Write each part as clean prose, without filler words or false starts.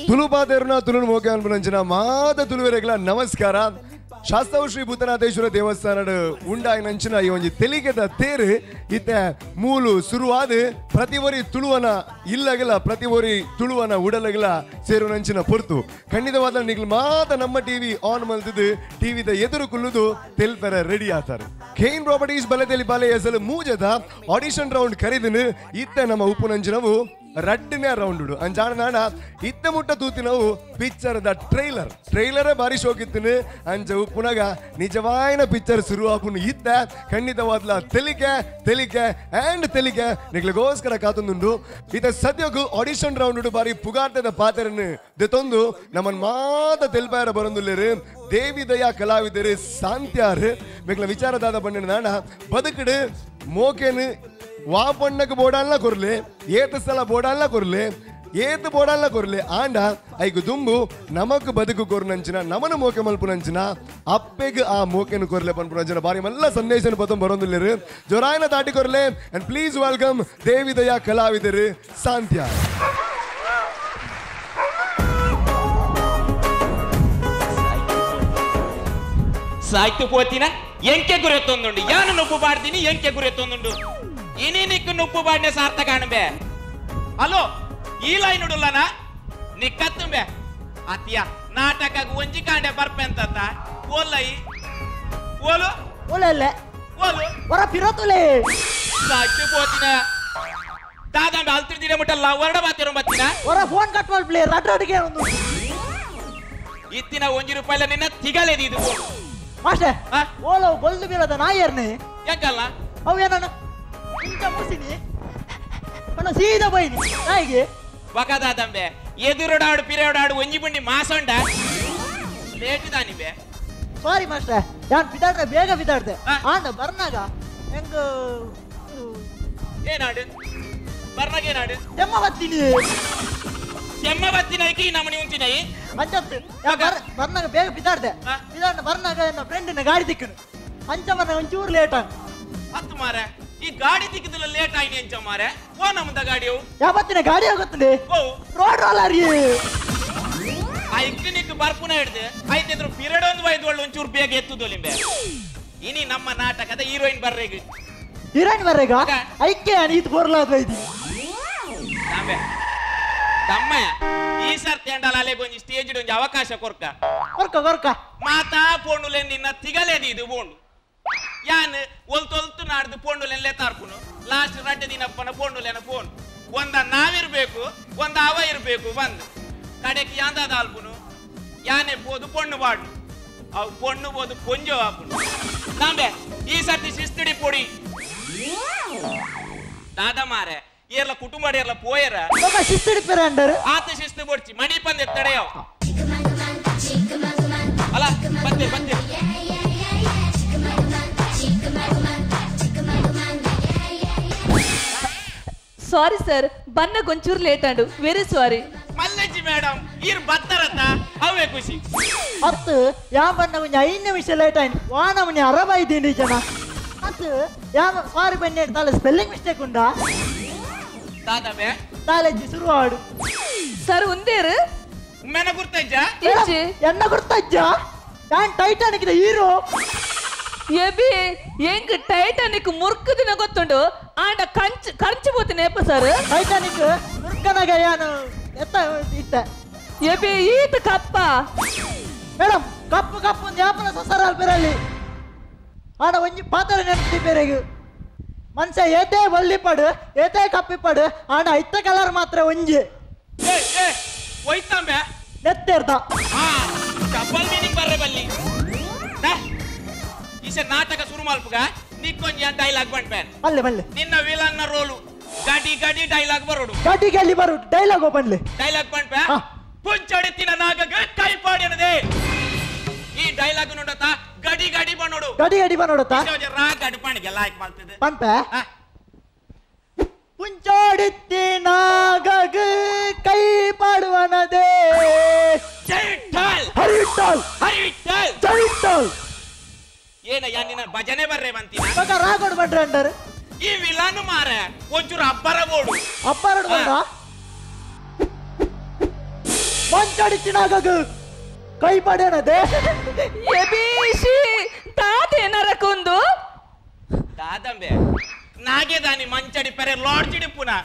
ತುಳುಪಾದೇರ್ನ ತುಳು ಮೋಕೆ ಅನ್ಪುನಂಚಿನ ಮಾತ ತುಳುವೆರೆಗ್ಲ ನಮಸ್ಕಾರ. ಶಾಸ್ತಾವು ಶ್ರೀ ಭೂತನಾಥೇಶ್ವರ ದೇವಸ್ಥಾನದ ಉಂಡಾಯಿನಂಚಿನ ಈ ಒಂಜಿ ತೆಲಿಗೆದ ತೇರು ಇತ್ತೆ ಮೂಲು ಶುರುವಾದ ಪ್ರತಿ ಒರಿ ತುಳುವನ ಇಲ್ಲಗಲ ಪ್ರತಿ ಒರಿ ತುಳುವನ ಉಡಲಗಲ ಸೇರುನಂಚಿನ ಪೊರ್ತು ಖಂಡಿತವಾದ ನಿಗ್ಲು ಮಾತ ನಮ್ಮ ಟಿವಿ ಆನ್ ಮಲ್ತದು ಟಿವಿದ ಎದುರು ಕುಲ್ಲುದು ತೆಲ್ಪೆರ ರೆಡಿ ಆತಾರೆ. ಖೇನ್ ಪ್ರಾಪರ್ಟೀಸ್ ಬಲೆ ಬಾಲೆ ಎಸಲು ಮೂಜದ ಆಡಿಷನ್ ರೌಂಡ್ ಕರಿದನು ಇತ್ತೆ ನಮ್ಮ ಉಪ್ಪುನಂಚಿನವು ರಡ್ಡನೇ ರೌಂಡ್ ಅಂಜಾಣ ನಾಣ ಇತ್ತ ಮುಟ್ಟ ತೂತಿನವು ಪಿಕ್ಚರ್ದ ಟ್ರೈಲರ್ ಟ್ರೈಲರೇ ಬಾರಿ ಶೋಕಿತ್ತಿನ ಅಂಚ ಉಪ್ಪುನಗ ನಿಜವಾಯಿನ ಪಿಕ್ಚರ್ ಶುರುವಾಪುನು ಇತ್ತ ಖಂಡಿತವಾದ್ಲ ತೆಲಿಕೆ ತೆಲಿಕೆ ಆ್ಯಂಡ್ ತೆಲಿಕೆ ನಿಗ್ಲಿಗೋಸ್ಕರ ಕಾತೊಂದುಂಡು. ಇತ್ತ ಸದ್ಯಕ್ಕೂ ಆಡಿಷನ್ ರೌಂಡ್ ಬಾರಿ ಪುಗಾರ್ತದ ಪಾತ್ರನ್ನು ದೆತೊಂದು ನಮ್ಮನ್ ಮಾತ ತೆಲ್ಪಾಯರ ಬರೊಂದುಲ್ಲೇರು ದೇವಿ ದಯಾ ಕಲಾವಿದರು ಸಾಂತ್ಯಾರು ಮೆಗ್ಲ ವಿಚಾರದಾದ ಬಣ್ಣ ನಾಣ ಬದುಕಡು ಮೋಕೆನು ವಾಪಣ್ಣಕ್ಕೆ ಬೋಡಾಲ್ನ ಕೊರ್ಲೆ ಏತ ಸಲ ಬೋಡಾಲ್ನ ಕೊರ್ಲೆ ಏತು ಬೋಡಾಲ್ನ ಕೊರ್ಲೆ ಆಂಡ ಐಕು ದುಂಬು ನಮಕ್ ಬದುಕು ಕೊರ್ನಂಚಿನ ನಮನ ಮೋಕೆ ಮಲ್ಪುನಂಚಿನ ಅಪ್ಪೆಗ್ ಆ ಮೋಕೆನು ಕೊರ್ಲೆ ಪನ್ಪುನಂಚಿನ ಬಾರಿ ಮಲ್ಲ ಸಂದೇಶನ ಪತಂ ಬರೊಂದುಲ್ಲೇರು ಜೊರಾಯನ ತಾಟಿ ಕೊರ್ಲೆ ಅಂಡ್ ಪ್ಲೀಸ್ welcome ದೇವಿ ದಯಾ ಕಲಾವಿದರು ಸಾಂತ್ಯ. ಸಾಯ್ತು ಪೋತಿನ ಎಂಕೆ ಗುರೆ ತೊಂದುಂಡು ಯಾನು ನುಪ್ಪು ಬಾಡ್ತೀನಿ ಎಂಕೆ ಗುರೆ ತೊಂದುಂಡು ಇನಿ ನಿಕ್ಕು ನುಪ್ಪು ಬಾಡ್ನೆ ಸಾರ್ಥಕ ಅಣಬೆ. ಹಲೋ ಈ ಲೈನ್ ಉಡುಲ್ಲನ ನಿಕ್ಕತ್ತುಂಬೆ ಅತಿಯ ನಾಟಕ ಒಂಜಿ ಕಾಂಡೆ ಬರ್ಪೆಂತ ಓಲೈ ಓಲು ಓಲಲ್ಲ ಓಲು ಹೊರ ಪಿರೋತುಲೆ ಸಾಯ್ತು ಪೋತಿನ ದಾದಂಬೆ ಅಲ್ತಿರ್ದಿನ ಮುಟ್ಟಲ್ಲ ಹೊರಡ ಬಾತಿರೋ ಬತ್ತಿನ ಹೊರ ಫೋನ್ ಕಟ್ ಮಾಡ್ಪ್ಲೆ ರಡ್ ರಡ್ಗೆ ಒಂದು ಇತ್ತಿನ ಒಂಜಿ ರೂಪಾಯಿಲ ನಿನ್ನ ತಿಗಲೇದಿ ಇದು ಮಾಸ್ಟರ್ ಓಲೋ ಬೊಲ್ದು ಬೀರದ ನಾಯರ್ನೆ ಯಾಕಲ್ಲ ಅವು ಏನನ್ನ ಇಂತ ಮುಸಿನಿ ಅಣ್ಣ ಸೀದಾ ಬೈನಿ ನಾಯಿಗೆ ಬಕದಾದಂಬೆ ಎದುರುಡಾಡು ಪಿರೋಡಾಡು ಒಂಜಿ ಬಂಡಿ ಮಾಸೊಂಡ ಲೇಟ್ ದಾನಿಬೆ. ಸಾರಿ ಮಾಸ್ಟರ್ ಯಾನ್ ಬಿದಾಡ್ರೆ ಬೇಗ ಬಿದಾಡ್ದೆ ಆಂಡ ಬರ್ನಾಗ ಹೆಂಗ ಏನಾಡು ಬರ್ನಾಗ ಏನಾಡು ತೆಮ್ಮ ಬತ್ತೀನಿ ತೆಮ್ಮ ಬತ್ತಿನೈಕಿ ನಮ್ಮನಿ ಉಂಚಿನೈ ಅಂಚತ್ತು ಬರ್ನಾಗ ಬೇಗ ಬಿದಾಡ್ದೆ ಬಿದಾಡ್ನ ಬರ್ನಾಗ ನನ್ನ ಫ್ರೆಂಡಿನ ಗಾಡಿ ತಿಕ್ಕನು ಅಂಚ ಬರ್ನಾಗ ಒಂಚೂರು ಲೇಟ್ ಆಗ ಹತ್ತು ಮಾರ ಈ ಗಾಡಿ ತಿಕ್ಕಿದಲ್ಲ ಲೇಟ್ ಆಯ್ನಿ ಅಂಚ ಮಾರೆ ಓ ನಮ್ಮದ ಗಾಡಿಯು ಯಾವತ್ತಿನ ಗಾಡಿ ಹೋಗುತ್ತದೆ ರೋಡ್ ರೋಲರ್ ಆ ಇಕ್ಕಿನಿಕ್ ಬರ್ಪುನ ಹಿಡ್ದು ಆಯ್ತಿದ್ರು ಪಿರಿಯಡ್ ಒಂದು ವೈದ್ ಒಳ್ಳೆ ಒಂಚೂರು ಬೇಗ ಎತ್ತುದು ಲಿಂಬೆ. ಇನಿ ನಮ್ಮ ನಾಟಕದ ಹೀರೋಯಿನ್ ಬರ್ರೇಗ ಹೀರೋಯಿನ್ ಬರ್ರೇಗ ಐಕೆ ಇದು ಬೋರ್ಲಾದ ವೈದಿ ತಮ್ಮ ಈ ಸರ್ತಿ ಅಂಡಲ ಅಲೆಗೆ ಒಂಜಿ ಸ್ಟೇಜ್ ಒಂಜಿ ಅವಕಾಶ ಕೊರ್ಕ ಕೊರ್ಕ ಕೊರ್ಕ ಮಾತಾ ಪೋಂಡುಲೆ ನಿನ್ನ ತಿಗಲೇದಿ ಇದು ಬೋಂಡು ಯಾನ್ ಒಲ್ತೊಲ್ತು ನಾಡ್ದು ಪೋಂಡುಲೆನ್ ಲೆತ್ತಾರ್ಪುನು ಲಾಸ್ಟ್ ರಡ್ಡೆ ದಿನಪ್ಪನ ಪೋಂಡುಲೆನ ಫೋನ್ ಒಂದ ನಾವಿರ್ಬೇಕು ಒಂದ ಅವ ಇರ್ಬೇಕು ಬಂದ್ ಕಡೆಗೆ ಯಾಂದಾದ ಆಲ್ಪುನು ಯಾನೆ ಪೋದು ಪೊಣ್ಣು ಬಾಡು ಅವು ಪೊಣ್ಣು ಬೋದು ಕೊಂಜೋ ಆಪುನು ತಾಂಬೆ ಈ ಸರ್ತಿ ಶಿಸ್ತುಡಿ ಪೊಡಿ ದಾದ ಮಾರೆ ಏರ್ಲ ಕುಟುಂಬ ಏರ್ಲ ಪೋಯರ ಶಿಸ್ತುಡಿ ಪೇರ ಅಂಡರ್ ಆತ ಶಿಸ್ತು ಬೊಡ್ಚಿ ಮಣಿ ಪಂದೆ ತಡೆಯೋ ಅಲ್ಲ ಬತ್ತೆ ಬತ್ತೆ. ಸಾರಿ ಸರ್ ಬನ್ನ ಗೊಂಚೂರು ಲೇಟ್ ಆಂಡು ವೆರಿ ಸಾರಿ ಮಲ್ಲಜ್ಜಿ ಮೇಡಮ್ ಈರ್ ಬತ್ತರತ್ತ ಅವೇ ಖುಷಿ ಅತ್ತು ಯಾ ಬನ್ನ ಒಂಜಿ 5 ನಿಮಿಷ ಲೇಟ್ ಆಯ್ತು ವಾನ ಮನಿ ಅರಬ ಇದ್ದೀನಿ ಜನ ಅತ್ತು ಯಾ ಸಾರಿ ಬನ್ನಿ ತಾಲೆ ಸ್ಪೆಲ್ಲಿಂಗ್ ಮಿಸ್ಟೇಕ್ ಉಂಡಾ ದಾದಾಬೆ ತಾಲೆಜ್ಜಿ ಶುರು ಆಡು ಸರ್ ಉಂದೇರು ಮೆನ ಗುರ್ತಜ್ಜ ಎನ್ನ ಗುರ್ತಜ್ಜ ಯಾನ್ ಟೈಟಾನಿಕ್ the hero ಎಬಿ ಎಂಗ್ ಟೈಟಾನಿಕ್ ಮುರ್ಕು ದಿನ ಗೊತ್ತುಂಡು ಆಂಡ ಕಂಚ್ ಕಂಚು ಬೋತಿನ ಸರ್ ಟೈಟಾನಿಕ್ ಮುರ್ಕನಾಗ ಯಾನು ಎತ್ತ ಇತ್ತ ಎಬಿ ಈತ ಕಪ್ಪ ಮೇಡಮ್ ಕಪ್ಪು ಕಪ್ಪು ಜ್ಞಾಪನ ಸಸರಾಲ್ ಬೇರಲ್ಲಿ ಆಡ ಒಂಜಿ ಪಾತ್ರ ನೆನಪಿ ಬೇರೆಗೆ ಮನುಷ್ಯ ಏತೇ ಬಲ್ಲಿಪಡು ಏತೇ ಕಪ್ಪಿಪಡು ಆಂಡ ಐತ ಕಲರ್ ಮಾತ್ರ ಒಂಜಿ ಒಯ್ತಂಬೆ ನೆತ್ತೇರ್ದ ಡಬಲ್ ಮೀನಿಂಗ್ ಬರ್ರೆ ಬಲ್ಲಿ ಈಸೆ ನಾಟಕ ಶುರು ಮಲ್ಪುಗ ನಿಕ್ಕೊಂಜಿ ಡೈಲಾಗ್ ಬಂಡ್ಪೆ ಬಲ್ಲೆ ಬಲ್ಲೆ ನಿನ್ನ ವಿಲನ್ನ ರೋಲು ಗಡಿ ಗಡಿ ಡೈಲಾಗ್ ಬರೋಡು ಗಡಿ ಗಡಿ ಬರೋಡು ಡೈಲಾಗ್ ಬನ್ಲೆ ಡೈಲಾಗ್ ಬಂಡ್ಪೆ ಪುಂಚಡಿತ್ತಿನ ನಾಗಗ ಕೈ ಪಾಡಿನದೆ ಈ ಡೈಲಾಗ್ ನೋಡತಾ ಗಡಿ ಗಡಿ ಬನ್ನೋಡು ಗಡಿ ಗಡಿ ಬನ್ನೋಡತಾ ರಾಗ ಅಡ್ಪಣಿಗೆ ಲೈಕ್ ಮಾಡ್ತಿದೆ ಪಂಪೆ ಪುಂಚೋಡಿತ್ತಿ ನಾಗಗ ಕೈ ಪಾಡುವನದೇ ಜೈ ವಿಠಲ್ ಹರಿ ವಿಠಲ್ ಹರಿ ವಿಠಲ್ ಜೈ ವಿಠಲ್. ಏನ ಯಾನಿನ ಭಜನೆ ಬರ್ರೆ ಬಂತಿನ ಮಗ ರಾಗೋಡು ಬಂಡ್ರೆ ಅಂಡರ್ ಈ ವಿಲನ್ ಮಾರೆ ಒಂಚೂರು ಅಬ್ಬರ ಬೋಡು ಅಬ್ಬರಡು ಬಂಡ ಮಂಚಡಿಚಿನಾಗ ಕೈ ಪಡೆಯನದೆ ಎಬೀಶಿ ತಾತೇನರಕೊಂದು ದಾದಂಬೆ ನಾಗೆ ದಾನಿ ಮಂಚಡಿ ಪೆರೆ ಲಾಡ್ಜಿಡಿ ಪುನಃ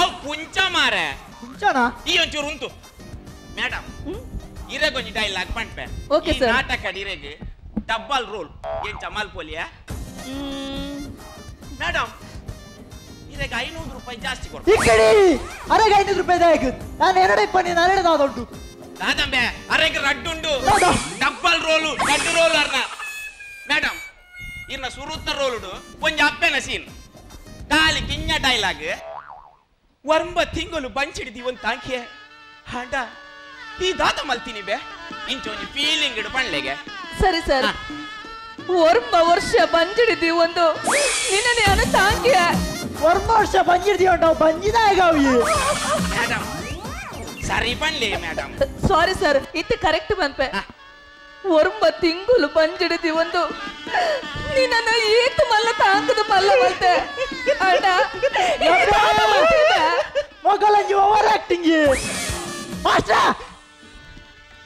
ಅವು ಪುಂಚ ಮಾರೆ ಪುಂಚನ ಈ ಒಂಚೂರು ಉಂಟು ಮೇಡಮ್ ಇರೆಗೊಂಜಿ ಡೈಲಾಗ್ ಪಂಪೆ ಓಕೆ ಸರ್ ನಾಟಕ ಇರೆಗೆ ಡಬ್ಬಲ್ ರೋಲ್ ಏನ್ ಚಮಾಲ್ ಪೋಲಿಯಾ ಮೇಡಮ್ ಇರೆಗೆ 500 ರೂಪಾಯಿ ಜಾಸ್ತಿ ಕೊಡು ಇಕ್ಕಡಿ ಅರೆಗೆ 500 ರೂಪಾಯಿ ದಾಯಕ ನಾನು ಎರಡೇ ಪನ್ನಿ ನಾನು ಎರಡೇ ದಾದೊಂಟು ದಾದಂಬೆ ಅರೆಗೆ ರಡ್ಡುಂಡು ಡಬ್ಬಲ್ ರೋಲು ರಡ್ಡು ರೋಲ್ ಅರ್ನ ಮೇಡಮ್ ಇರ್ನ ಸುರುತ್ತ ರೋಲುಡು ಒಂಜಿ ಅಪ್ಪೆನ ಸೀನ್ ಕಾಲಿ ಕಿಂಜ ಡೈಲಾಗ್ ವರ್ಂಬ ತಿಂಗಳು ಬಂಚಿಡಿದಿ ಒಂದು ತಾಂಕಿಯೆ ಹಾಂಡ ಈ ದಾದ ಮಲ್ತೀನಿ ಬೆ ಇಂಚ ಒಂಜಿ ಫೀಲಿಂಗ್ ಇಡು ಪಣ್ಲೆಗೆ ಸರಿ ಸರ್ ವರ್ಂಬ ವರ್ಷ ಬಂಚಿಡಿದಿ ಒಂದು ನಿನ್ನನೆ ಅನು ತಾಂಕಿಯ ವರ್ಂಬ ವರ್ಷ ಬಂಜಿಡಿದಿ ಉಂಟು ಬಂಜಿದಾಗ ಮೇಡಮ್ ಸರಿ ಪಣ್ಲೆ ಮೇಡಮ್ ಸಾರಿ ಸರ್ ಇತ್ತು ಕರೆಕ್ಟ್ ಬಂದ್ಪೆ ಒರ್ಂಬ ತಿಂಗಳು ಬಂಜಿಡಿದಿ ಒಂದು ನಿನ್ನ ಏತು ಮಲ್ಲ ತಾಂಕದ ಮಲ್ಲ ಮಲ್ತೆ ಅಣ್ಣ ಮೊಗಲಂಜಿ ಓವರ್ ಆಕ್ಟಿಂಗ್ ಮಾಸ್ಟರ್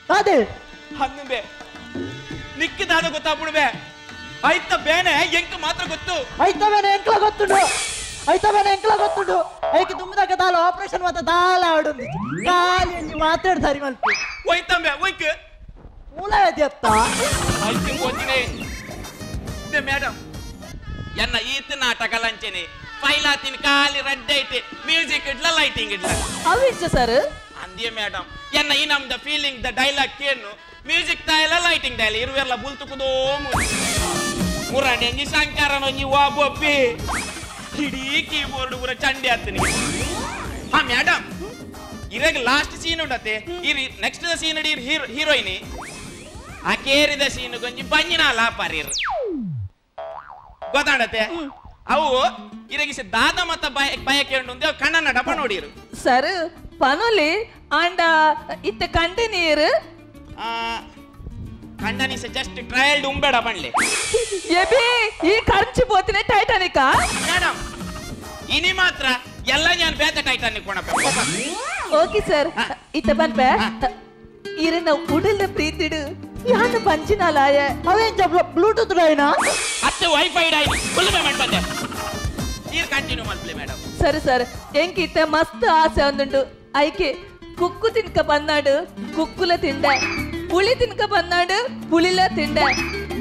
ಅದೇ ಹಂಗಂಬೆ ನಿಕ್ಕಿದಾದ ಗೊತ್ತಾಗ್ಬಿಡ್ಬೆ ಐತ ಬೇನೆ ಎಂಕ ಮಾತ್ರ ಗೊತ್ತು ಐತ ಬೇನೆ ಎಂಕ್ಲ ಗೊತ್ತುಂಡು ಐತ ಬೇನೆ ಎಂಕ್ಲ ಗೊತ್ತುಂಡು ಐಕೆ ತುಂಬಿದಾಗ ದಾಲ ಆಪರೇಷನ್ ಮಾತ್ರ ದಾಲ ಆಡುಂದು ಖಾಲಿ ಅಂಜಿ ಮಾತಾಡ್ ಸರಿ ಮಲ್ಪು ಒಯ್ತಂಬೆ ಒಯ್ಕ್ ಮೂಲ ಎತ್ತ ಐತೆ ಹೋತಿನೇ ಮೇಡಮ್ ಎನ್ನ ಈತ ನಾಟಕ ಲಂಚನೆ ಫೈಲಾತಿನ ಖಾಲಿ ರಡ್ಡೆ ಐತೆ ಮ್ಯೂಸಿಕ್ ಇಡ್ಲ ಲೈಟಿಂಗ್ ಇಡ್ಲ ಅವಿಂಚ ಸರ್ ಅಂದೇ ಮೇಡಮ್ ಎನ್ನ ಈ ನಮ್ದ ಫೀಲಿಂಗ್ the dialogue ಕೇನು ಮ್ಯೂಸಿಕ್ ತಾಯಲ್ಲ ಲೈಟಿಂಗ್ ತಾಯಲ್ಲ ಇರುವೆಲ್ಲ ಬುಲ್ತುಕುದೋ ಮುರಾಣಿ ಅಂಜಿ ಶಂಕರನೊಂಜಿ ವಾ ಬೊಬ್ಬಿ ಇಡೀ ಕೀಬೋರ್ಡ್ ಪೂರ ಚಂಡಿ ಆತನಿ ಹಾ ಮೇಡಮ್ ಇರಾಗ ಲಾಸ್ಟ್ ಸೀನ್ ಉಂಡತೆ ಇರಿ ನೆಕ್ಸ್ಟ್ ಸೀನ್ ಇಡೀ ಹೀರೋಯಿನಿ ಆ ಕೇರಿದ ಸೀನ್ ಗೊಂಜಿ ಬಂಜಿನ ಲಾಪಾರಿರ್ ಗೊತ್ತಾಡತೆ ಅವು ಇರಗಿಸ ದಾದ ಮತ್ತ ಬಯಕೆ ಉಂಡು ಕಣ್ಣನ ಡಬ್ಬ ನೋಡಿರು ಸರ್ ಪನೊಲಿ ಆಂಡ ಇತ್ತ ಕಂಡ ನೀರು ಕಂಡನಿಸ ಜಸ್ಟ್ ಟ್ರಯಲ್ ಉಂಬೇಡ ಬಣ್ಲೆ ಎಬಿ ಈ ಖರ್ಚು ಪೋತಿನ ಟೈಟಾನಿಕ್ ಮೇಡಮ್ ಇನಿ ಮಾತ್ರ ಎಲ್ಲ ನಾನು ಬೇತ ಟೈಟಾನಿಕ್ ಕೊಣಪ್ಪ ಓಕೆ ಸರ್ ಇತ್ತ ಬನ್ಪೆ ಇರನ ಉಡಲ್ನ ಪ್ರೀತಿಡು ಯಾನ ಪಂಚಿನಾಲಾಯ ಅವೇನ್ ಬ್ಲೂಟೂತ್ ಡೈನಾ ಅತ್ತೆ ವೈಫೈ ಡೈನ್ ಫುಲ್ ಪೇಮೆಂಟ್ ಬಂದೆ ನೀರು ಕಂಟಿನ್ಯೂ ಮಲ್ಪ್ಲೆ ಮೇಡಮ್ ಸರಿ ಸರ್ ಎಂಕಿತ್ತ ಮಸ್ತ್ ಆಸೆ ಒಂದುಂಡು ಐಕೆ ಕುಕ್ಕು ತಿನ್ಕ ಬಂದಾಡು ಕುಕ್ಕುಲ ತಿಂಡೆ ಪುಳಿ ತಿನ್ಕ ಬಂದಾಡು ಪುಳಿಲ ತಿಂಡೆ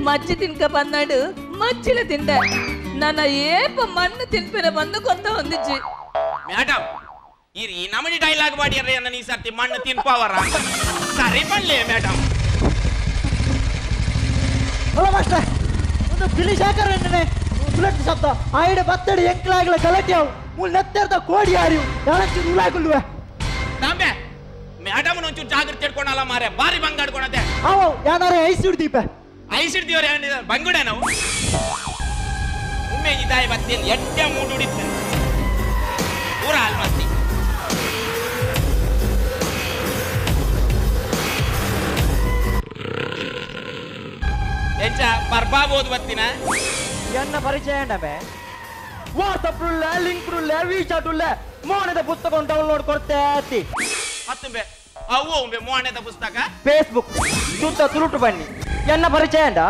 ಮಜ್ಜಿ ತಿನ್ಕ ಬಂದಾಡು ಮಜ್ಜಿಲ ತಿಂಡೆ ನನ್ನ ಏಪ ಮಣ್ಣು ತಿನ್ಪಿನ ಬಂದು ಕೊತ್ತ ಹೊಂದಿಜ್ಜಿ ಮೇಡಮ್ ಈ ನಮನಿ ಡೈಲಾಗ್ ಮಾಡಿಯರ್ರೆ ನನ್ನ ಈ ಸರ್ತಿ ಮಣ್ಣು ತಿನ್ಪವರ ಸರಿ ಪಡ್ಲೆ ಮೇಡಮ್ ಅಲ್ಲ ಮಾಸ್ಟರ್ ಒಂದು ಬಿಳಿ ಶಾಕರ್ ಎಣ್ಣೆ ಬುಲೆಟ್ ಶಬ್ದ ಆಯ್ಡೆ ಬತ್ತಡಿ ಎಂಕ್ಲಾಗ್ಲ ಗಲಾಟೆ ಅವು ಮೂಲ ನೆತ್ತೆರ್ದ ಕೋಡಿ ಯಾರಿವು ಯಾರಂಚೂರು ಉಲಾಗುಲ್ವೆ ತಾಂಬೆ ಮೇಡಮ್ ಒಂಚೂರು ಜಾಗ್ರತೆ ಇಟ್ಕೊಳಲ್ಲ ಮಾರೆ ಬಾರಿ ಬಂಗಾಡ್ಕೊಳತೆ ಅವು ಯಾನಾರ ಐಸ್ ಹಿಡ್ದೀಪ ಐಸ್ ಹಿಡ್ದೀವ್ರೆ ಬಂಗುಡೆ ನಾವು ಒಮ್ಮೆ ಇದಾಯಿ ಬತ್ತೀನಿ ಎಡ್ಡೆ ಮೂಡುಡಿತ್ತು ಪೂರ ಆಲ್ಮಸ್ತಿ ಎಂಚ ಬರ್ಬಾಬೋದು ಬತ್ತಿನ ಎನ್ನ ಪರಿಚಯ ಅಂಡಬೆ ವಾಟ್ಸಪ್ ಉಳ್ಳ ಲಿಂಕ್ ಉಳ್ಳ ವಿಚಾಟ್ ಉಳ್ಳ ಮೋನದ ಪುಸ್ತಕ ಡೌನ್ಲೋಡ್ ಕೊಡ್ತೇ ಅತಿ ಹತ್ತುಂಬೆ ಅವು ಉಂಬೆ ಮೋನದ ಪುಸ್ತಕ ಫೇಸ್ಬುಕ್ ಸುತ್ತ ತುರುಟು ಬನ್ನಿ ಎನ್ನ ಪರಿಚಯ ಅಂಡ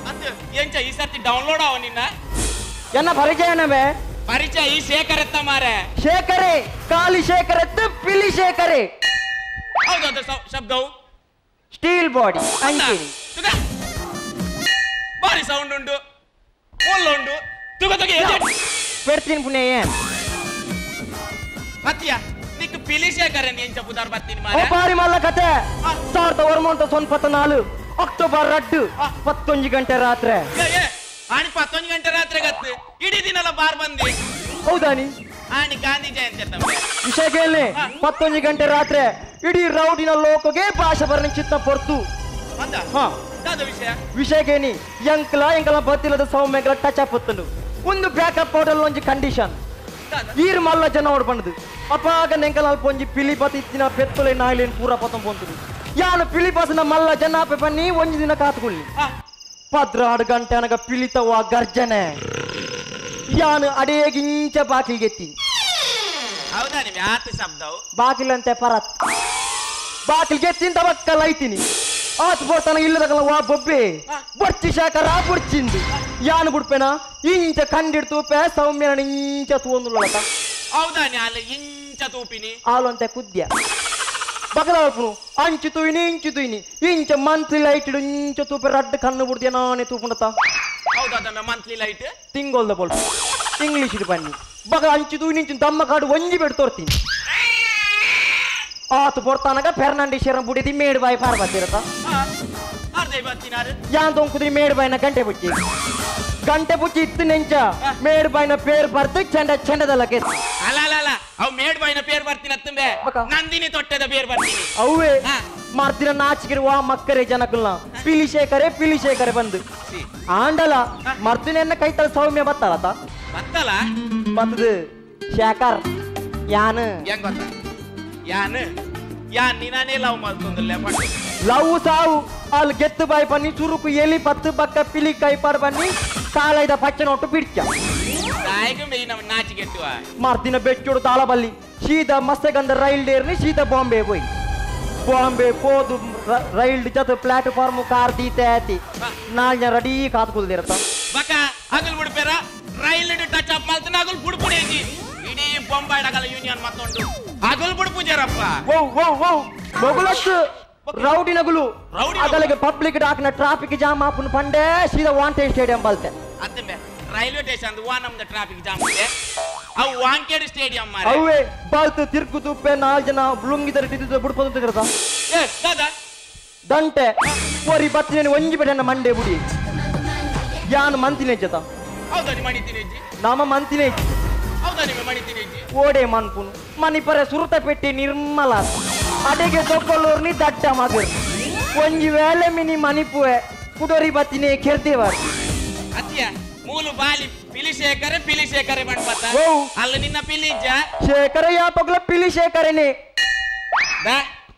ಅತ್ತು ಎಂಚ ಈ ಸರ್ತಿ ಡೌನ್ಲೋಡ್ ಅವ ನಿನ್ನ ಎನ್ನ ಪರಿಚಯ ಅಂಡಬೆ ಪರಿಚಯ ಈ ಶೇಖರ್ ಎತ್ತ ಮಾರೆ ಶೇಖರೇ ಕಾಲಿ ಶೇಖರ್ ಎತ್ತ ಪಿಲಿ ಶೇಖರೇ ಹೌದು ಅದು ಶಬ್ದವು ಸ್ಟೀಲ್ ಬಾಡಿ ಅಂಚಿನಿ ಬಾರಿ ಸೌಂಡ್ ಉಂಟು ಉಂಟು ತುಗ ತುಗ ಪೆಡ್ತೀನಿ ಪುಣೆ ಏನ್ ಮತ್ತಿಯ ನಿಕ್ ಪಿಲಿ ಶೇಖರ್ ಎಂಚ ಪುದಾರ್ ಬತ್ತೀನಿ ಮಾರೆ ಬಾರಿ ಮಲ್ಲ ಕತೆ 1994 ಅಕ್ಟೋಬರ್ 2 11 ಗಂಟೆ ರಾತ್ರಿ ಆಣಿ 11 ಗಂಟೆ ರಾತ್ರಿ ಗತ್ತು ಇಡೀ ದಿನಲ ಬಾರ್ ಬಂದಿ ಹೌದಾನಿ ಆಣಿ ಗಾಂಧಿ ಜಯಂತಿ ಅಂತ ವಿಷಯ ಕೇಳಿ 11 ಗಂಟೆ ರಾತ್ರಿ ಇಡೀ ರೌಡಿನ ಲೋಕಗೆ ಭಾಷೆ ಬರಲಿ ಚಿತ್ತ ಪೊರ್ತು ವಿಷಯ ವಿಷಯಕ್ಕೇನಿ ಎಂಕ್ಲ ಎಂಕಲ ಬತ್ತಿಲ್ಲದ ಸೌಮ್ಯಗಳ ಟಚ್ ಅಪ್ ಹೊತ್ತನು ಒಂದು ಬ್ಯಾಕಪ್ ಹೋಟೆಲ್ ಒಂಜಿ ಕಂಡೀಷನ್ ಈರ್ ಮಲ್ಲ ಜನ ಓಡ್ಬಂದು ಅಪಾಗ ನೆಂಕಲ ಅಲ್ಪ ಒಂಜಿ ಪಿಲಿ ಬತ್ ಇತ್ತಿನ ಪೆತ್ತೊಲೆ ನಾಯಿಲೇನು ಪೂರ ಪತ್ತೊಂದು ಪೊಂತುಡು ಯಾನು ಪಿಲಿ ಬಸ್ನ ಮಲ್ಲ ಜನ ಆಪೆ ಬನ್ನಿ ಒಂಜಿ ದಿನ ಕಾತುಕೊಳ್ಳಿ 12 ಗಂಟೆ ಅನಗ ಪಿಲಿತವ ಗರ್ಜನೆ ಯಾನು ಅಡೇಗಿಂಚ ಬಾಕಿಲ್ಗೆತ್ತಿ ಹೌದಾ ನಿಮ್ಗೆ ಆತ ಶಬ್ದವು ಬಾಕಿಲಂತೆ ಪರತ್ ಬಾಕಿಲ್ಗೆ ತಿಂತ ಬಕ್ಕಲ್ಲ ಐತೀನಿ ಆತ ಬೋರ್ತಾನ ಇಲ್ಲದಕಲ್ಲ ವಾ ಬೊಬ್ಬೆ ಬೊರ್ಚಿ ಶಾಕರ ಬೊರ್ಚಿಂದು ಯಾನು ಬಿಡ್ಪೇನ ಇಂಚ ಕಂಡಿಡ್ ತೂಪೆ ಸೌಮ್ಯನ ಇಂಚ ತೂಂದುಳ್ಳತ ಹೌದಾ ಅಲ್ಲ ಇಂಚ ತೂಪಿನಿ ಆಲಂತೆ ಕುದ್ಯ ಬಗಲಾಪುನು ಅಂಚು ತೂಯಿನಿ ಇಂಚು ತೂಯಿನಿ ಇಂಚ ಮಂತ್ಲಿ ಲೈಟ್ ಇಂಚ ತೂಪೆ ರಡ್ಡು ಕಣ್ಣು ಬಿಡ್ತೀಯ ನಾನೇ ತೂಪುಂಡತ ಹೌದಾ ಮಂತ್ಲಿ ಲೈಟ್ ತಿಂಗೊಲ್ದ ಬೊಲ್ಪ ಇಂಗ್ಲೀಷ್ ಬನ್ನಿ ಬಗ ಅಂಚು ತೂಯಿನಿ ಇಂಚು ದಮ್ಮ ಕಾಡು ಒಂಜಿ ಬೆಡ್ ತೋರ್ತೀನಿ ಆತು ಪೊರ್ತಾನಗ ಫೆರ್ನಾಂಡಿಶರ ಬುಡಿದಿ ಮೇಡ್ ಬಾಯಿ ಪಾರ್ಬತ್ತಿರತ ಯಾನ್ ತೊಂಕುದಿ ಮೇಡ್ ಬಾಯಿನ ಗಂಟೆ ಬುಚ್ಚಿ ಗಂಟೆ ಬುಚ್ಚಿ ಇತ್ತು ನೆಂಚ ಮೇಡ್ ಬಾಯಿನ ಪೇರ್ ಬರ್ತು ಚೆಂಡ ಚೆಂಡದಲ್ಲ ಕೇಸ್ ಅಲ್ಲ ಅಲ್ಲ ಅಲ್ಲ ಅವು ಮೇಡ್ ಬಾಯಿನ ಪೇರ್ ಬರ್ತೀನಿ ಅತ್ತಂಬೆ ನಂದಿನಿ ತೊಟ್ಟದ ಪೇರ್ ಬರ್ತೀನಿ ಅವೇ ಮಾರ್ತಿನ ನಾಚಿಕಿರುವ ಮಕ್ಕರೇ ಜನಕುಲ್ನ ಪಿಲಿ ಶೇಖರೆ ಪಿಲಿ ಶೇಖರೆ ಬಂದು ಆಂಡಲ ಮರ್ತಿನ ಕೈತಲ ಸೌಮ್ಯ ಬತ್ತಲತ ಬತ್ತಲ ಬತ್ತದು ಶೇಖರ್ ಯಾನು ಹೆಂಗ್ ಗೊತ್ತ ಯಾನು ಯಾನ್ ನಿನಾನೇ ಲವ್ ಮಾಡ್ತೊಂದಿಲ್ಲ ಲವ್ ಸಾವು ಅಲ್ಲಿ ಗೆತ್ತು ಬಾಯಿ ಬನ್ನಿ ಚುರುಕು ಎಲಿ ಪತ್ತು ಬಕ್ಕ ಪಿಲಿ ಕೈ ಪಾಡ್ ಬನ್ನಿ ಕಾಲೈದ ಪಚ್ಚ ನೋಟು ಬಿಡ್ಚ ನಾಚಿಗೆಟ್ಟುವ ಮರ್ದಿನ ಬೆಚ್ಚೋಡು ತಾಳಬಲ್ಲಿ ಸೀದಾ ಮಸ್ತಗಂಧ ರೈಲ್ ಡೇರ್ನಿ ಸೀದಾ ಬಾಂಬೆ ಹೋಯ್ ಬಾಂಬೆ ಪೋದು ರೈಲ್ ಜೊತೆ ಪ್ಲಾಟ್ಫಾರ್ಮ್ ಕಾರ್ ದೀತೆ ಆತಿ ನಾಲ್ ಜನ ರೆಡಿ ಕಾತ್ ಕುಲ್ದಿರತ್ತ ಬಕ್ಕ ಅಗಲ್ ಬಿಡ್ಪೇರ ರೈಲ್ ಟಚ್ ಅಪ್ ಮಾಡ್ತಾನೆ ಅಗಲ್ ಬುಡ್ಪುಡೇಜಿ ಇಡೀ ಬೊಂಬಾಯಿ ಡಗಲ ಯೂನಿಯನ್ ಮತ್ತೊಂಡು ಅಗಲ್ ಬುಡ್ಪುಜಾರಪ್ಪ ಓ ಓ ಓ ಮೊಗಲತ್ತು ರೌಡಿ ನಗುಲು ಅದಲ್ಲಿಗೆ ಪಬ್ಲಿಕ್ ಡಾಕ್ನ ಟ್ರಾಫಿಕ್ ಜಾಮ್ ಆಪುನ ಪಂಡೆ ಸೀದಾ ವಾಂಟೇಜ್ ಸ್ಟೇಡಿಯಂ ಬಲ್ತೆ ಅತ್ತಂಬೆ ರೈಲ್ವೆ ಸ್ಟೇಷನ್ ವಾ ನಮ್ದು ಟ್ರಾಫಿಕ್ ಜಾಮ್ ಇದೆ ಅವು ವಾಂಕೇಡ್ ಸ್ಟೇಡಿಯಂ ಮಾರೆ ಅವೇ ಬಾಲ್ತು ತಿರ್ಗು ತುಪ್ಪೆ ನಾಲ್ ಜನ ಲುಂಗಿದರ ಟಿದ್ದು ಬುಡ್ಪೊಂದು ತಿರ್ಗದ ಏ ದಾದಾ ದಂಟೆ ಒರಿ ಬತ್ತಿನ ಒಂಜಿ ಬೆಡನ ಮಂಡೆ ಬುಡಿ ಯಾನು ಮಂತಿನೇ ಜತ ಹೌದಾ ನಿಮ್ಮ ಮಣಿತಿನೇ ಅಜ್ಜಿ ನಾಮ ಮಂತಿನೇ ಹೌದಾ ನಿಮ್ಮ ಮಣಿತಿನೇ ಅಜ್ಜಿ ಓಡೆ ಮನ್ಪುನು ಮನಿಪರ ಸುರುತ ಪೆಟ್ಟಿ ನಿರ್ಮಲ ಅಡೆಗೆ ದೊಕ್ಕಲೂರ್ನಿ ದಟ್ಟ ಮಗರು ಒಂಜಿ ವೇಳೆ ಮಿನಿ ಮನಿಪುವೆ ಕುಡೋರಿ ಬತ್ತಿನೇ ಕೆರ್ದೇವಾರ ಅತ್ತಿಯ ಮೂಲು ಬಾಲಿ ಪಿಲಿ ಶೇಖರೆ ಪಿಲಿ ಶೇಖರೆ ಮಣ್ಪತ್ತ ಅಲ್ಲ ನಿನ್ನ ಪಿಲಿಜ ಶೇಖರ ಯಾಪಗ್ಲ ಪಿಲಿ ಶೇಖರನೆ ದಾ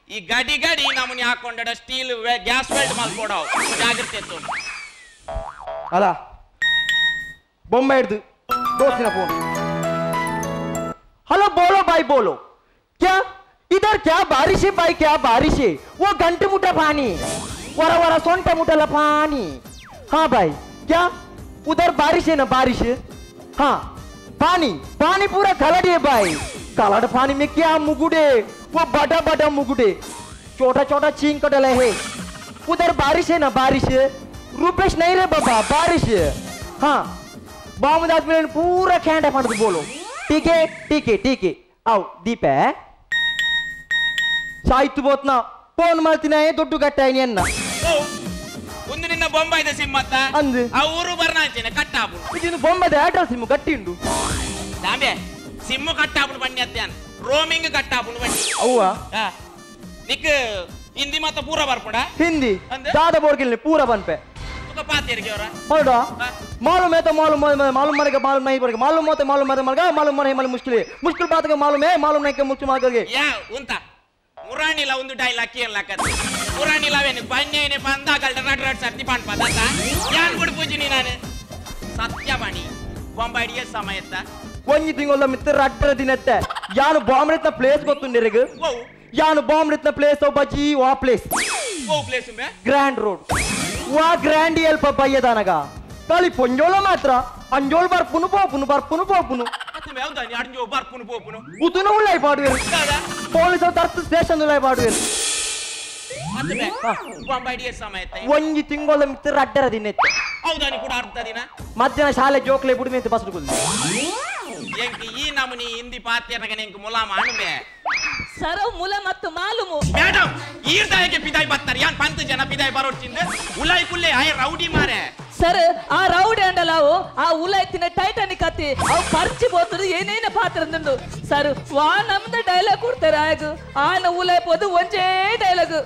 ಈ ಗಡಿ ಗಡಿ ನಮ್ಮನಿ ಹಾಕೊಂಡ ಸ್ಟೀಲ್ ಗ್ಯಾಸ್ ವೆಲ್ಡ್ ಮಾಡ್ಕೊಡವು ಜಾಗ್ರತೆ ಇತ್ತು ಅಲ್ಲ ಬೊಂಬೆ ಹಿಡ್ದು ದೋಸ್ತಿನ ಫೋನ್ हेलो बोलो भाई बोलो क्या इधर क्या बारिश है भाई क्या बारिश है वो घंटे मुठा पानी वरा वरा सोंटा मुठला पानी हाँ भाई क्या उधर बारिश है ना बारिश हाँ पानी पानी पूरा कलर है भाई कलर पानी में क्या मुगुड़े वो बड़ा बड़ा मुगुड़े छोटा छोटा चींग कटला है उधर बारिश है ना बारिश रूपेश नहीं रे बाबा बारिश हाँ बामुद आदमी पूरा खेंडा फंड बोलो ठीक है ठीक है ठीक है आओ दीप है ಸಾಯ್ತು ಬೋತ್ನ ಫೋನ್ ಮಾಡ್ತೀನಿ ದೊಡ್ಡ ಗಟ್ಟಾಯಿನಿ ಅನ್ನ ಒಂದು ನಿನ್ನ ಬೊಂಬಾಯ್ದ ಸಿಮ್ ಅತ್ತ ಅಂದು ಆ ಊರು ಬರ್ನಾಂಚೇನೆ ಕಟ್ಟಾಪು ಇದು ಬೊಂಬದ ಏರ್ಟೆಲ್ ಸಿಮ್ ಗಟ್ಟಿ ಉಂಡು ದಾಂಬೆ ಸಿಮ್ ಕಟ್ಟಾಪುನು ಬನ್ನಿ ಅತ್ಯಾನ್ ರೋಮಿಂಗ್ ಕಟ್ಟಾಪುನು ಬನ್ನಿ ಅವ್ವ ನಿಕ್ ಹಿಂದಿ ಮಾತ ಪೂರ ಬರ್ಪಡ ಹಿಂದಿ ದಾದ ಬೋರ್ಗಿಲ್ನಿ ಪೂರ ಬನ್ಪೆ हौदा मालूम है तो मालूम मालूम मरेगा मालूम नहीं पड़ेगा मालूम होते मालूम मरे मर गया मालूम मरे मालूम मुश्किल है मुश्किल बात का मालूम है मालूम नहीं के मुश्किल मार करके ಯಾ ಉಂತ ಮುರಾಣಿಲ ಒಂದು ಡೈಲಾಗ್ ಕೇಳಲಾಕತ್ತೆ ಮುರಾಣಿಲವೇನು ಬನ್ನೇನೆ ಬಂದ ಗಲ್ಡ ರಡ್ ರಡ್ ಸರ್ತಿ ಪಾನ್ ಪದಾತ ಯಾನ್ ಗುಡ್ ಪೂಜಿನಿ ನಾನು ಸತ್ಯವಾಣಿ ಬೊಂಬಾಯಿಡಿಯ ಸಮಯತ್ತ ಒಂಜಿ ತಿಂಗಳ ಮಿತ್ರ ರಡ್ಡರ ದಿನತ್ತೆ ಯಾನು ಬಾಂಬ್ರೆತ್ನ ಪ್ಲೇಸ್ ಗೊತ್ತುಂಡಿರಗ ಯಾನು ಬಾಂಬ್ರೆತ್ನ ಪ್ಲೇಸ್ ಬಜಿ ವಾ ಪ್ಲೇಸ್ ಓ ಪ್ಲೇಸ್ ಉಂಬೆ ಗ್ರ್ಯಾಂಡ್ ರೋಡ್ ವಾ ಗ್ರ್ಯಾಂಡ್ ಎಲ್ಪ ಬಯ್ಯದಾನಗ ಖಾಲಿ ಪೊಂಜೋಳ ಮಾತ್ರ ಅಂಜೋಲ್ ಬರ್ಪುನು ಪೋಪುನು ಬರ್ಪುನು ಪೋಪುನು ಬರ್ಪುನು ಪೋಪುನು ಉತುನ ಉಳ್ಳಾಯ್ ಪಾಡುವೆರು ಪೊಲೀಸ್ ತರ್ತು ಸ್ಟೇಷನ್ ಉಳ್ಳಾಯ್ ಪಾಡುವೆರು ಒಂಜಿ ತಿಂಗಳ ಮಿತ್ರ ರಡ್ಡರ ದಿನ ಮಧ್ಯಾಹ್ನ ಶಾಲೆ ಜೋಕ್ಲೆ ಬುಡಿಮೆ ಅಂತ ಬಸ್ ಈ ನಮನಿ ಹಿಂದಿ ಪಾತ್ಯನಗ ಎಂಕ್ ಮುಲಾಮ ಅಣುಮೆ ಸರೋ ಮುಲ ಮತ್ತು ಮಾಲುಮು ಮೇಡಮ್ ಈರ್ದಾಯಕ್ಕೆ ಪಿದಾಯ್ ಬತ್ತಾರೆ ಯಾನ್ ಪಂತ ಜನ ಪಿದಾಯ್ ಬರೋಡ್ಚಿಂದ ಉಲಾಯ್ ಕುಲ್ಲೆ ಆಯ್ ರೌಡಿ ಮಾರೆ ಸರ್ ಆ ರೌಡಿ ಅಂಡಲಾವು ಆ ಉಲಾಯ್ತಿನ ಟೈಟಾನಿಕ್ ಅತ್ತಿ ಅವು ಪರ್ಚಿ ಬೋತದು ಏನೇನ ಪಾತ್ರ ಅಂದುಂಡು ಸರ್ ವಾ ನಮ್ದ ಡೈಲಾಗ್ ಕೊಡ್ತಾರೆ ಆಗ ಆನ ಉಲಾಯ್ ಪೋದು ಒಂಜೇ ಡೈಲಾಗ್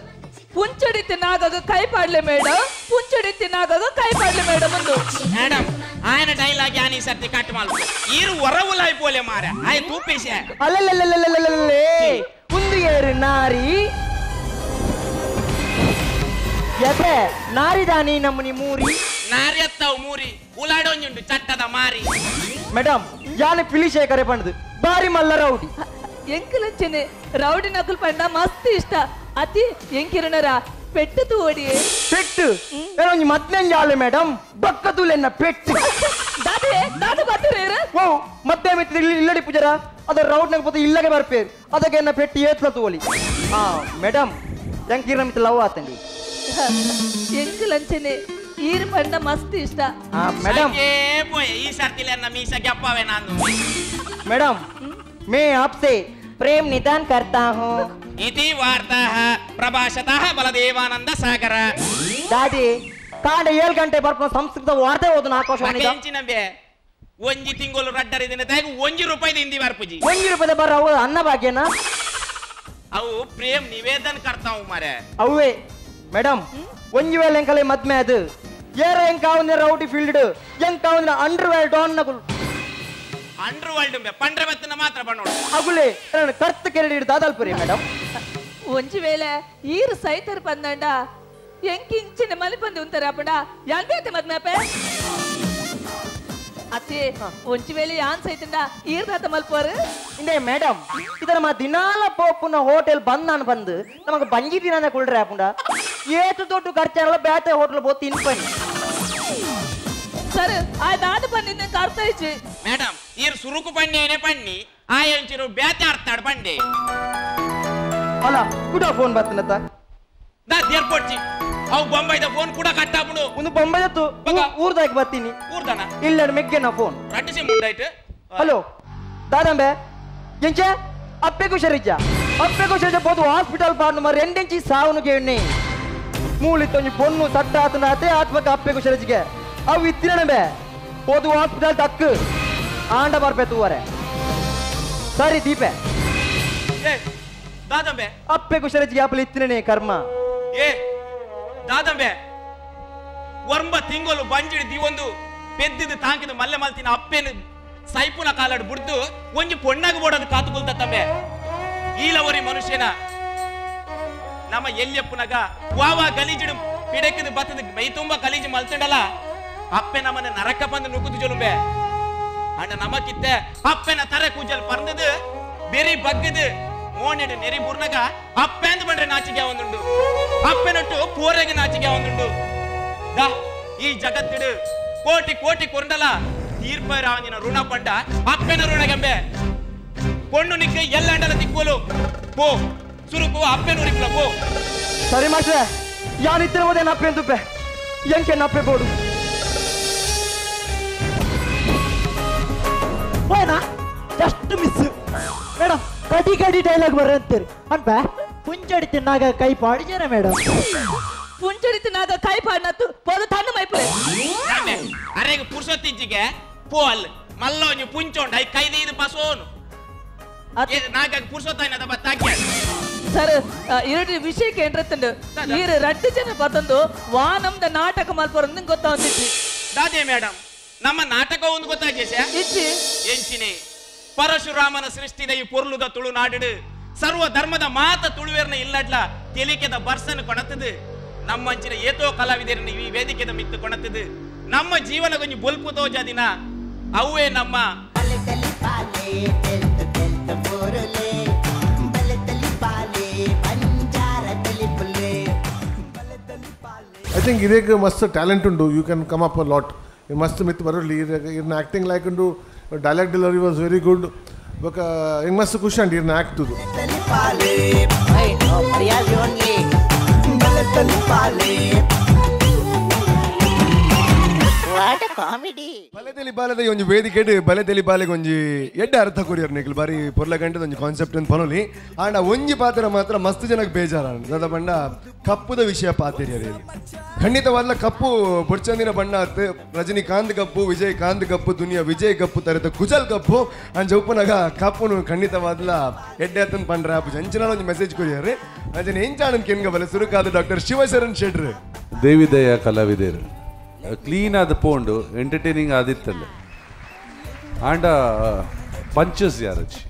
ಪುಂಚಡಿ ತಿನ್ನಾಗ ಕೈ ಪಾಡ್ಲೆ ಮೇಡಮ್ ಪುಂಚಡಿ ತಿನ್ನಾಗ ಕೈ ಪಾಡ್ಲೆ ಮೇಡಮ್ ಅಂದು ಮೇಡಮ್ ఆయన ಡೈಲಾಗ್ ಯಾನಿ ಸರ್ತಿ ಕಟ್ ಮಾಲ್ ಈರು ಹೊರ ಉಲಾಯ್ ಪೋಲೆ ಮಾರೆ ಆಯ್ ತೂಪೇಶೆ ಅಲ್ಲಲ್ಲಲ್ಲಲ್ಲಲ್ಲೇ ಉಂದು ಏರು ನಾರಿ ಎದೆ ನಾರಿದಾನಿ ನಮ್ಮನಿ ಮೂರಿ ನಾರ್ಯತ್ತವು ಮೂರಿ ಉಲಾಡೊಂಜುಂಡು ಚಟ್ಟದ ಮಾರಿ. ಮೇಡಮ್ ಯಾನೆ ಪಿಲಿ ಶೇಖರೆ ಪಂಡದು ಬಾರಿ ಮಲ್ಲ ರೌಡಿ. ಎಂಕಲಂಚನೆ ರೌಡಿ ನಕುಲ್ ಪಂಡ ಮಸ್ತ್ ಇಷ್ಟ. ಅತಿ ಎಂಕಿರಣರ ಪೆಟ್ಟು ತೋಡಿ ಪೆಟ್ಟು ಏನೊಂಜಿ ಮದ್ನೆಂಜಾಲೆ ಮೇಡಮ್ ಬಕ್ಕ ತುಲೆನ್ನ ಪೆಟ್ಟು ದಾದೆ ದಾದು ಬತ್ತರೇರ ಓ ಮದ್ದೆ ಮಿತ್ರ ಇಲ್ಲಡಿ ಪೂಜಾರ ಅದ ರೌಡ್ ನಗ ಪೋತ ಇಲ್ಲಗೆ ಬರ್ಪೇರ್ ಅದಕ್ಕೆ ಎನ್ನ ಪೆಟ್ಟು ಏತ್ಲ ತೋಲಿ. ಆ ಮೇಡಮ್ ಎಂಕಿರಣ ಮಿತ್ರ ಲವ್ ಆತಂಡಿ. ಎಂಕಲಂಚನೆ ಈರ್ ಪಂಡ ಮಸ್ತ್ ಇಷ್ಟ. ಆ ಮೇಡಮ್ ಏ ಪೋಯೆ ಈ ಸರ್ತಿಲೆನ್ನ ಮೀಸ ಗ್ಯಪ್ಪವೆ ನಾನು. ಮೇಡಮ್ मैं आपसे प्रेम निदान करता हूँ. इति वार्ताः प्रभाषतः बलदेवानंद सागर. दादी ಕಾಂಡ 7 ಗಂಟೆ ಬರ್ಪುನ ಸಂಸ್ಕೃತ ವಾರ್ತೆ ಓದುನ ಆಕಾಶವಾಣಿ. ಎಂಚಿನಂಬೆ ಒಂಜಿ ತಿಂಗಳು ರಡ್ಡರಿ ದಿನ ತಾಯಿಗೆ 1 ರೂಪಾಯಿ ಹಿಂದಿ ಬರ್ಪುಜಿ. 1 ರೂಪಾಯಿ ಬರ ಅವು ಅನ್ನ ಭಾಗ್ಯನ ಅವು ಪ್ರೇಮ್ ನಿವೇದನ್ ಕರ್ತಾವು ಮಾರೆ. ಅವೇ ಮೇಡಮ್ ಒಂಜಿ ವೇಳೆ ಎಂಕಲೆ ಮದ್ಮೆ ಅದು ಏರ ಎಂಕಾವುನ ರೌಡಿ ಫೀಲ್ಡ್ ಎಂಕಾವುನ ಅಂಡರ್ ವರ್ಲ್ಡ್ ಡಾನ್ ನಗುಲ್ ಅಂಡರ್ ವರ್ಲ್ಡ್ ಬೆ ಪಂಡ್ರೆ ಮತ್ತನ ಮಾತ್ರ ಬಣ್ಣೋಡು ಅಗುಲೆ ನನ್ನ ಕರ್ತ ಕೆರಡಿ ದಾದಲ್ಪುರಿ ಮೇಡಮ್. ಒಂಜಿ ವೇಳೆ ಈರು ಸೈತರ್ ಪಂದಂಡ ಎಂಕಿಂಚಿನ ಮಲಿಪಂದು ಉಂತಾರೆ ಅಪ್ಪಡ ಯಾನ್ಬೇತೆ ಮದ್ಮೆ ಅತ್ತೆ. ಒಂಜಿ ವೇಳೆ ಯಾನ್ ಸೈತಂಡ ಈರ್ ದಾತ ಮಲ್ಪೋರು ಇಂದೇ ಮೇಡಮ್ ಇದರ ನಮ್ಮ ದಿನಾಲ ಪೋಪುನ ಹೋಟೆಲ್ ಬಂದ್ ನಾನು ಬಂದು ನಮಗೆ ಬಂಜಿ ದಿನಾನ ಕುಳ್ರೆ ಅಪ್ಪುಂಡ ಏತು ದೊಡ್ಡ ಖರ್ಚಾನಲ್ಲ ಬೇತೆ ಹೋಟೆಲ್ ಪೋ ತಿನ್ಪನಿ ಸರ್ ಆ ದಾದ ಬಂದಿದ್ದ ಅರ್ಥ ಇಚ್ಚಿ ಮೇಡಮ್ ಈರ್ ಸುರುಕು ಪಣ್ಣೇನೆ ಪಣ್ಣಿ ಆ ಎಂಚಿರು ಬೇತೆ ಅರ್ತಾಡ್ ಪಂಡೆ ಅಲ್ಲ ಕೂಡ ಫೋನ್ ಬರ್ತನತ್ತ ದಾ ಏರ್ಪೋರ್ಟ್ ಅವು ಬೊಂಬೈದ ಫೋನ್ ಕೂಡ ಕಟ್ಟಾಪುಡು ಒಂದು ಬೊಂಬೈದತ್ತು ಊರ್ದಾಗಿ ಬರ್ತೀನಿ ಊರ್ದಾನ ಇಲ್ಲ ಮೆಗ್ಗೆನ ಫೋನ್ ರಡ್ಡು ಸಿಮ್ ಉಂಡಾಯ್ತು. ಹಲೋ ದಾದಂಬೆ ಎಂಚೆ ಅಪ್ಪೆಗೂ ಶರಿಜ ಅಪ್ಪೆಗೂ ಶರಿಜ ಬೋದು ಹಾಸ್ಪಿಟಲ್ ಪಾಡ್ನು ಮರ ಎಂಡೆಂಚಿ ಸಾವನು ಕೇಳಿ ಮೂಲಿತ್ತೊಂಜಿ ಪೊಣ್ಣು ಸಟ್ಟ ಆತನ ಅದೇ ಆತ್ಮಕ್ಕೆ ಅಪ್ಪೆಗೂ ಶರಿಜಿಗೆ ಅವು ಇತ್ತಿರಣಬೆ ಪೋದು ಹಾಸ್ಪಿಟಲ್ ತಕ್ಕ ಆಂಡ ಬರ್ಪೆ ತೂವರೆ ಸರಿ ದೀಪೆ ದಾದಂಬೆ ಅಪ್ಪೆಗೂ ಶರಿಜಿಗೆ ಅಪ್ಪಲಿ ಇತ್ತಿನೇ ಕರ್ಮ. ಏ ದಾದಂಬೆ ವರ್ಂಬ ತಿಂಗಳು ಬಂಜಿಡಿ ದಿವೊಂದು ಪೆದ್ದಿದ್ದು ತಾಂಕಿದ ಮಲ್ಲೆ ಮಲ್ತಿನ ಅಪ್ಪೇನು ಸೈಪುನ ಕಾಲಾಡು ಬುಡ್ದು ಒಂಜಿ ಪೊಣ್ಣಾಗ ಬೋಡೋದು ಕಾತುಕೊಲ್ತ ತಂಬೆ. ಈಲವರಿ ಮನುಷ್ಯನ ನಮ್ಮ ಎಲ್ಲಿಯಪ್ಪನಾಗ ವಾವಾ ಗಲೀಜಿಡು ಪಿಡಕಿದ ಬತ್ತದ ಮೈ ತುಂಬ ಗಲೀಜು ಮಲ್ತಂಡಲ್ಲ ಅಪ್ಪೆ ನಮ್ಮನ್ನ ನರಕ ಬಂದು ನುಗ್ಗುದು ಜೊಲುಂಬೆ. ಅಣ್ಣ ನಮಕಿತ್ತೆ ಅಪ್ಪೆನ ತರೆ ಕೂಜಲ್ ಪರ್ಂದದು ಬೆರಿ ಬಗ್ಗದು ಮೋನೆಡು ನೆರಿ ಬೂರ್ನಾಗ ಅಪ್ಪೆ ಅಂದ್ ಬಂದ್ರೆ ನಾಚಿಗೆ ಒಂದುಂಡು ಅಪ್ಪೆನೊಟ್ಟು ಪೋರೆಗೆ ನಾಚಿಗೆ ಒಂದುಂಡು. ದಾ ಈ ಜಗತ್ತಿಡು ಕೋಟಿ ಕೋಟಿ ಕೊರಂಡಲ ತೀರ್ಪರಾವನಿನ ಋಣ ಪಂಡ ಅಪ್ಪೆನ ಋಣಗೆಂಬೆ. ಪೊಣ್ಣು ನಿಕ್ಕ ಎಲ್ಲಂಡಲ ತಿಕ್ಕೋಲು ಪೋ ಸುರುಕು ಅಪ್ಪೆನೂರಿಕ್ಲ ಪೋ. ಸರಿ ಮಾಸ್ಟ್ರೆ ಯಾನಿತ್ತಿರುವುದೇ ನಪ್ಪೆ ತುಪ್ಪೆ ಎಂಕೆ ನಪ್ಪೆ ಬೋಡು ಹೋಯ್ನಾ ಜಸ್ಟ್ ಮಿಸ್ ಮೇಡಮ್ ಕಡಿ ಕಡಿ ಡೈಲಾಗ್ ಬರ ಅಂತೀರಿ ಅನ್ಪ ಪುಂಚಡಿ ತಿನ್ನಾಗ ಕೈ ಪಾಡಿಜೇನ ಮೇಡಮ್. ಪುಂಚಡಿ ತಿನ್ನಾಗ ಕೈ ಪಾಡಿನತ್ತು ಪೋದು ತನ್ನ ಮೈಪುಲೆ ಅರೆಗೆ ಪುರ್ಸೊತ್ತಿಜ್ಜಿಗೆ ಪೋ ಅಲ್ಲ ಮಲ್ಲೋಂಜಿ ಪುಂಚೋಂಡ I ಕೈದೀದು ಪಸೋನು ನಾಗ ಪುರ್ಸೊತ್ತಾಯಿನದ ಬತ್ತಾಕ್ಯ. ಸರ್ ಎರಡು ವಿಷಯಕ್ಕೆ ಏನ್ರತ್ತಂಡು ಈರು ರಡ್ಡು ಜನ ಬತ್ತಂದು ವಾನಮ್ದ ನಾಟಕ ಮಲ್ಪೊರಂದು ಗೊತ್ತಾವಂತಿಚ್ಚಿ. ದಾದೆ ಮೇಡಮ್ ನಮ್ಮ ನಾಟಕ ಒಂದು ಗೊತ್ತಾಗೇಶ ಇಚ್ಚಿ ಎಂಚಿನಿ ಪರಶುರಾಮನ ಸೃಷ್ಟಿದ ಈ ಪೊರ್ಲುದ ತುಳುನಾಡು ಸರ್ವ ಧರ್ಮದ ಮಾತ ತುಳುವೇರ್ನ ಇಲ್ಲಡ್ಲ ತೆಲಿಕೆದ ಬರ್ಸನ್ ಕೊಣತದು ನಮ್ಮಂಚಿನ ಏತೋ ಕಲಾವಿದರನ್ನ ಈ ವೇದಿಕೆದ ಮಿತ್ತು ಕೊಣತದು ನಮ್ಮ ಜೀವನ ಕೊಂಚ ಬೊಲ್ಪು ತೋಜಾದಿನ ಅವೇ ನಮ್ಮ I think ಇರೇಗ ಮಸ್ತ್ ಟ್ಯಾಲೆಂಟ್ ಉಂಡು. You can come up a lot. ಮಸ್ತ್ ಮಿತ್ ಬರಲಿ ಇರ್ನ ಆ್ಯಕ್ಟಿಂಗ್ ಲೈಕ್ ಉಂಡು. Dialogue delivery was very good. ಬೊಕ ಹಿಂಗೆ ಮಸ್ತ್ ಖುಷಿ ಅಂಡ್ ಇರ್ನ ಆ್ಯಕ್ಟುದು. ಬಲೆತೆಲಿ ಬಾಲದ ಒಂಜಿ ವೇದಿಕೆಡ್ ಬಲೆತೆಲಿ ಬಾಲೆಗೆ ಒಂಜಿ ಎಡ್ಡೆ ಅರ್ಥ ಕೊರಿಯರ್ ನಿಕ್ಲು ಬಾರಿ ಪೊರ್ಲ ಗಂಟೆದ ಒಂಜಿ ಕಾನ್ಸೆಪ್ಟ್ ಅಂತ ಪನೊಲಿ. ಆಂಡ ಒಂಜಿ ಪಾತ್ರ ಮಾತ್ರ ಮಸ್ತ್ ಜನಕ್ಕೆ ಬೇಜಾರ ದಾದ ಬಣ್ಣ ಕಪ್ಪುದ ವಿಷಯ ಪಾತೆರಿಯರ್. ಖಂಡಿತವಾದ್ಲ ಕಪ್ಪು ಬೊಡ್ಚಂದಿನ ಬಣ್ಣ ಆತ್ ರಜನಿಕಾಂತ್ ಕಪ್ಪು ವಿಜಯಕಾಂತ್ ಕಪ್ಪು ದುನಿಯಾ ವಿಜಯ್ ಕಪ್ಪು ತರತ ಕುಜಲ್ ಕಪ್ಪು ಅಂಚ ಉಪ್ಪುನಗ ಕಪ್ಪುನು ಖಂಡಿತವಾದ್ಲ ಎಡ್ಡೆ ಆತನ್ ಪಂಡ್ರೆ ಆಪುಜಿ ಅಂಚಿನ ಒಂಜಿ ಮೆಸೇಜ್ ಕೊರಿಯರ್. ಅಂಚನೆ ಎಂಚಾಣನ್ ಕೆನ್ಗ ಬಲೆ ಸುರುಕಾದ ಡಾಕ್ಟರ್ ಶಿವಶರಣ್ ಶೆಟ್ರು. ದೇವಿದಯ ಕಲಾವಿದರು ಕ್ಲೀನ್ ಆದ ಪೋಂಡು ಎಂಟರ್ಟೈನಿಂಗ್ ಆದಿತ್ತಲ್ಲ ಆಂಡ ಪಂಚಸ್ ಯಾರಚ್ಚಿ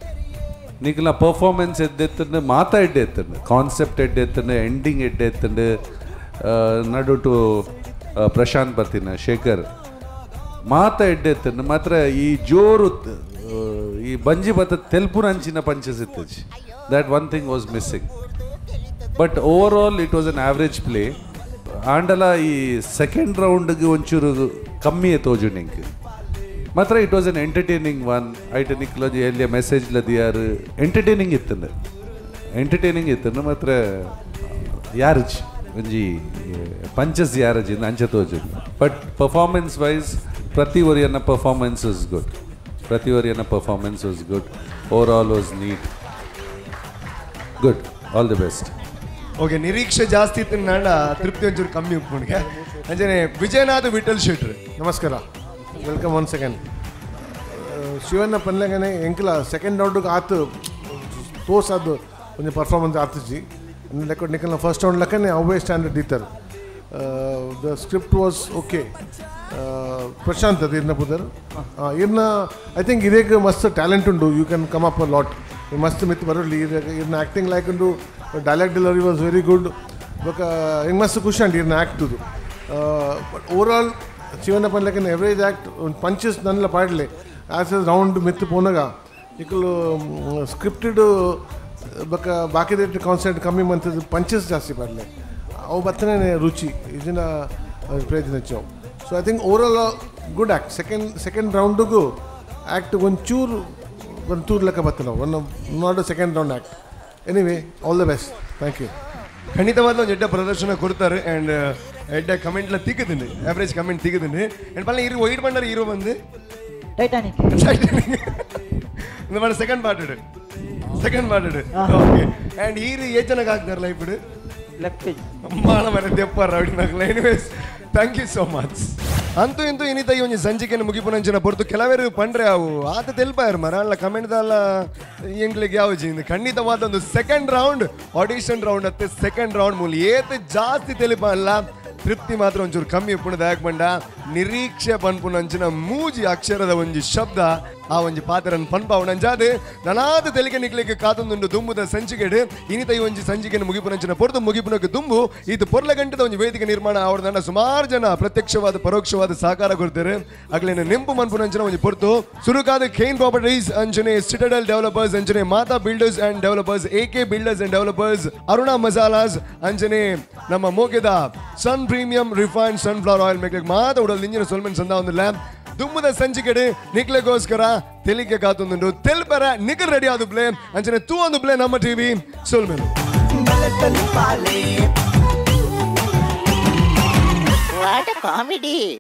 ನಿಕ್ಲ ಪರ್ಫಾರ್ಮೆನ್ಸ್ ಎದ್ದೆತ್ತಂಡು ಮಾತಾ ಎಡ್ಡೆ ಎತ್ತಂಡು ಕಾನ್ಸೆಪ್ಟ್ ಎಡ್ಡೆ ಎತ್ತಂಡು ಎಂಡಿಂಗ್ ಎಡ್ಡೆ ಎತ್ತಂಡು ನಡುಟು ಪ್ರಶಾಂತ್ ಬರ್ತಿನ ಶೇಖರ್ ಮಾತ ಎಡ್ಡೆತ್ತನ್ನು ಮಾತ್ರ ಈ ಜೋರು ಈ ಬಂಜಿ ಬತ್ತ ತೆಲ್ಪುನ ಅಂಚಿನ punches ಇತ್ತಜಿ. That one thing was missing. But overall it was an average play. ಆಂಡಲ ಈ ಸೆಕೆಂಡ್ ರೌಂಡ್ಗೆ ಒಂಚೂರು ಕಮ್ಮಿ ತೋಜು ನಿಂಗೆ ಮಾತ್ರ. It was an entertaining one. ಐಟನಿಕ್ ಎಲ್ಲಿಯ ಮೆಸೇಜ್ ಲದಿಯಾರು ಎಂಟರ್ಟೈನಿಂಗ್ ಇತ್ತಂದು, ಎಂಟರ್ಟೈನಿಂಗ್ ಇತ್ತಂದು ಮಾತ್ರ ಯಾರಜ್ ಒಂಜಿ ಪಂಚಸ್ ಯಾರಜ್ ಅಂಚೆ ತೋಜು. ಬಟ್ ಪರ್ಫಾರ್ಮೆನ್ಸ್ ವೈಸ್ ಪ್ರತಿ ಒರಿಯನ್ನ ಪರ್ಫಾರ್ಮೆನ್ಸ್ ವಾಸ್ ಗುಡ್, ಪ್ರತಿ ಒರಿಯನ್ನ performance was good, overall was neat, good, all the best. Okay, ನಿರೀಕ್ಷೆ ಜಾಸ್ತಿ ಇತ್ತು ನಾಡ ತೃಪ್ತಿ ಒಂಚೂರು ಕಮ್ಮಿ ಉಪ್ಪುಣಿಗೆ. ಅಂಜನೆ ವಿಜಯನಾಥ್ ವಿಠಲ್ ಶೆಟ್ರು, ನಮಸ್ಕಾರ, welcome one second. Shivanna ಪನ್ಲೆಗನೆ ಎಂಕಲ ಸೆಕೆಂಡ್ ರೌಂಡ್ಗೆ ಆತು ತೋಸಾದು ಒಂಜಿ ಪರ್ಫಾರ್ಮೆನ್ಸ್ ಆತುಜಿ ಲೆಕ್ಕ ನಿಕಲ್ನ ಫಸ್ಟ್ ರೌಂಡ್ ಲೆಕ್ಕನೆ ಅವೇ standard ದೀತರ್. The script was okay. Prashanth ಅದು ಇರ್ನ ಪುದರ್ ಇರ್ನ I think ಇದೇಗ ಮಸ್ತ್ ಟ್ಯಾಲೆಂಟ್ ಉಂಡು, you can come up a lot. ಮಸ್ತ್ ಮಿತ್ ಬರಲಿ ಇರ್ನ ಆ್ಯಕ್ಟಿಂಗ್ ಲೈಕ್ ಉಂಡು, dialogue delivery was very good. ಬೊಕ ಹಿಂಗೆ ಮಸ್ತ್ ಖುಷಿ ಅಂಡ್ ಇರ್ನ ಆ್ಯಕ್ಟುದು. ಬಟ್ ಓವರ್ ಆಲ್ ಶಿವಣ್ಣ ಪನ್ಲೆಕ್ಕನೆ ಎವರೇಜ್ ಆ್ಯಕ್ಟ್ ಪಂಚಸ್ ನನ್ನೆಲ್ಲ ಪಾಡಲೆ ಆಸ್ ಎ ರೌಂಡ್ ಮಿತ್ತು ಪೋನಾಗ ಇಕ್ಕಲು ಸ್ಕ್ರಿಪ್ಟೆಡ್ ಬೊಕ ಬಾಕಿದ ಕಾನ್ಸೆಂಟ್ ಕಮ್ಮಿ ಮಂತದ್ದು ಪಂಚಸ್ ಜಾಸ್ತಿ ಪಾಡಲೆ ಅವು ಬತ್ತನೇ ರುಚಿ ಇದನ್ನ ಪ್ರಯತ್ನ ಹೆಚ್ಚು. So I think overall good act. Second ರೌಂಡಿಗೂ act ಒಂಚೂರು ಒಂದು ತೂರು ಲೆಕ್ಕ ಬತ್ತ ನಾವು one not a second round act. Anyway, all the best, thank you. ಖಂಡಿತವಾದ ಒಂದು ಎಡ್ಡೆ ಪ್ರದರ್ಶನ ಕೊಡ್ತಾರೆ ಆ್ಯಂಡ್ ಎಡ್ಡೆ ಕಮೆಂಟ್ಲ ತಿಕ್ಕುದುಂಡು, ಆವ್ರೇಜ್ ಕಮೆಂಟ್ ತಿಕ್ಕುದುಂಡು. ಆ್ಯಂಡ್ ಪಲ್ಲ ಇರು ವೈಟ್ ಬಂಡರ್ ಹೀರೋ ಬಂದು ಟೈಟಾನಿಕ್ ಇಂದ second part second part. Okay, and ಹೀರು ಏ ಜನಕ್ಕೆ ಹಾಕ್ತಾರೆ ಲೈಫ್ ಲೆಫ್ಟ್ ಮಾಳ ಮನೆ ದೆಪ್ಪಾರ ಅಡಿನಾಗಲ್ಲ. Anyways, thank you so much. ಅಂತೂ ಇಂತೂ ಇನ್ನಿತ ಈ ಒಂಜಿ ಸಂಚಿಕೆಯನ್ನು ಮುಗಿಪುನಂಚಿನ ಪೊರ್ತು ಕೆಲವರು ಪಂಡ್ರೆ ಅವು ಆತ ತೆಲ್ಪಾಯರು ಮರ ಅಲ್ಲ ಕಮೆಂಟ್ದಲ್ಲ ಎಂಗ್ಲಿಗೆ ಯಾವಜಿ. ಖಂಡಿತವಾದ ಒಂದು ಸೆಕೆಂಡ್ ರೌಂಡ್ ಆಡಿಷನ್ ರೌಂಡ್ ಅತ್ತೆ ಸೆಕೆಂಡ್ ರೌಂಡ್ ಮೂಲ ಏತ್ ಜಾಸ್ತಿ ತೆಲಿಪ ಅಲ್ಲ, ತೃಪ್ತಿ ಮಾತ್ರ ಒಂಚೂರು ಕಮ್ಮಿ ಉಪ್ಪುಣದ ಯಾಕೆ ನಿರೀಕ್ಷೆ ಪನ್ಪುನಂಚಿನ ಮೂಜಿ ಅಕ್ಷರದ ಒಂಜಿ ಶಬ್ದ ಆ ಒಂಜಿ ಪಾತ್ರನ ಪನ್ಪಾವಣಂಜಾದ ನನಾದ ತೆಲಿಗೆ ನಿಕ್ಲಿಕ್ಕೆ ಕಾತೊಂದುಂಡು ದುಂಬುದ ಸಂಚಿಕೆಡು. ಇನಿತ ಈ ಒಂಜಿ ಸಂಚಿಕೆಯನ್ನು ಮುಗಿಪುನಂಚಿನ ಪೊರ್ತು ಮುಗಿಪುನಕ್ಕೆ ದುಂಬು ಇದು ಪೊರ್ಲ ಗಂಟದ ಒಂಜಿ ವೇದಿಕೆ ನಿರ್ಮಾಣ ಅವರ ಸುಮಾರು ಜನ ಪ್ರತ್ಯಕ್ಷವಾದ ಪರೋಕ್ಷವಾದ ಸಹಕಾರ ಕೊಡ್ತಾರೆ. ಅಗ್ಲೇನ ನೆಂಪು ಮನ್ಪುನಂಚಿನ ಒಂಜಿ ಪೊರ್ತು ಸುರುಕಾದ ಖೇನ್ ಪ್ರಾಪರ್ಟೀಸ್ ಅಂಚನೆ ಸಿಟಡಲ್ ಡೆವಲಪರ್ಸ್ ಅಂಚನೆ Mata builders and developers, A K builders and developers, Aruna Masalas ಅಂಚನೆ ನಮ್ಮ ಮೋಗೆದ Sun premium refined sunflower oil ಮೇಕ್ಲಿಕ್ಕೆ ಮಾತ ಉಡಲ್ ಇಂಜಿನ ಸೊಲ್ಮೆನ್ ಸಂದ ಒಂದು ಲ್ಯಾಬ್ ದುಮ್ಮದ ಸಂಚಿಕೆಡು ನಿಕ್ಲೆಗೋಸ್ಕರ ತೆಲಿಗೆ ಕಾತೊಂದುಂಡು ತೆಲ್ಪರ ನಿಖಲ್ ರೆಡಿ ಆದ ಪ್ಲೇ ಅಂಚನೆ ತೂ ಒಂದು ಪ್ಲೇ ನಮ್ಮ ಟಿವಿ ಸೊಲ್ಮೆನ್. What a comedy.